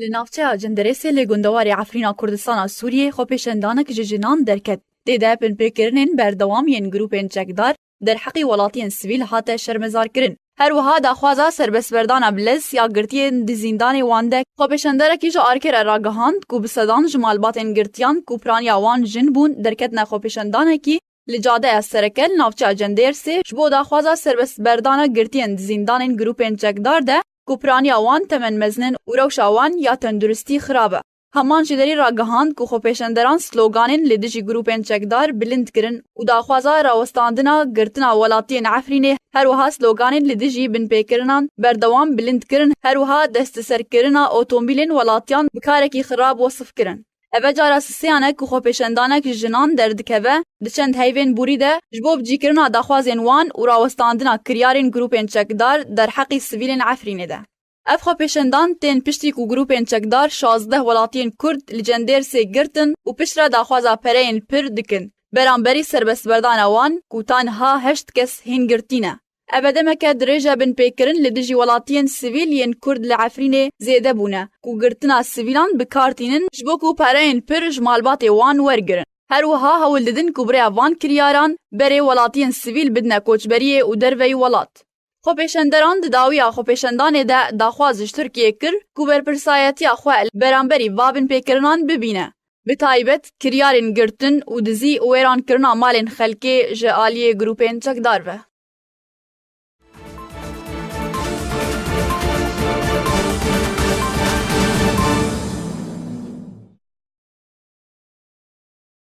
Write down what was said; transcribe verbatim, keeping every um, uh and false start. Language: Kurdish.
Li navçeya Cenderêsê li gundewarê Efrîna Kurdistana Sûriyê xwepêşandanek ji jinan derket. Tê de binpêkirinên berdewam yên grûpên çekdar derheqî welatiyên sivîl hate şermezarkirin. Her wiha daxwaza serbestberdana bi lez ya girtiyên di zîndanê wan de. Xwepêşandarekî ji Arke re ragihand ku bi sedan ji malbatên girtiyan ku piraniya wan jin bûn derketine xwepêşandanekî li cadeya sereke li navçeya Cenderêsê ji bo daxwaza serbestberdana girtiyên di zîndanên grûpên çekdar de ku piraniya wan temenmezin in û rewşa wan ya tenduristî xirab e. Heman jî derî ragihand ku xwepêşanderan sloganên li dijî grûpên çekdar bilind kirin û daxwaza rawestandina girtina welatiyên Efrînê, her wiha sloganên li dijî binpêkirinan berdewam bilind kirin, her wiha desteserkirina otomobîlên welatiyan bi karekî xirab wesif kirin. Eve cara sisêyan e ku xwepêşandanek ji jinan derdikeve di çend heyvên borî de ji bo bicîkirina daxwazên wan û rawestandina kiryarên grûpên çekdar derheqî sivîlên Efrînê de. Ev xwepêşandan tên piştî ku grûpên çekdar şazdeh welatiyên Kurd li Cenderêsê girtin û piştre daxwaza pereyên pir dikin beramberî serbestberdana wan ku tanha heşt kes hîn girtî ne. Eve demeke dirêj e binpêkirin li dijî welatiyên sivîl yên Kurd li Efrînê zêde bûne ku girtina sivîlan bi kar tînin ji bo ku pereyên pir ji malbatê wan wergirin. Her wiha hewl didin ku bi rêya van kiryaran berê welatiyên sivîl bidine koçberiyê û derveyî welat. Xwepêşanderan di dawiya xwepêşandanê de daxwaz ji Tirkiyê kir ku berpirsayetiya xwe li beramberî va binpêkirinan bibîne, bi taybet kiryarên girtin û dizî û wêrankirina malên xelkê ji aliyê grûpên çekdar ve.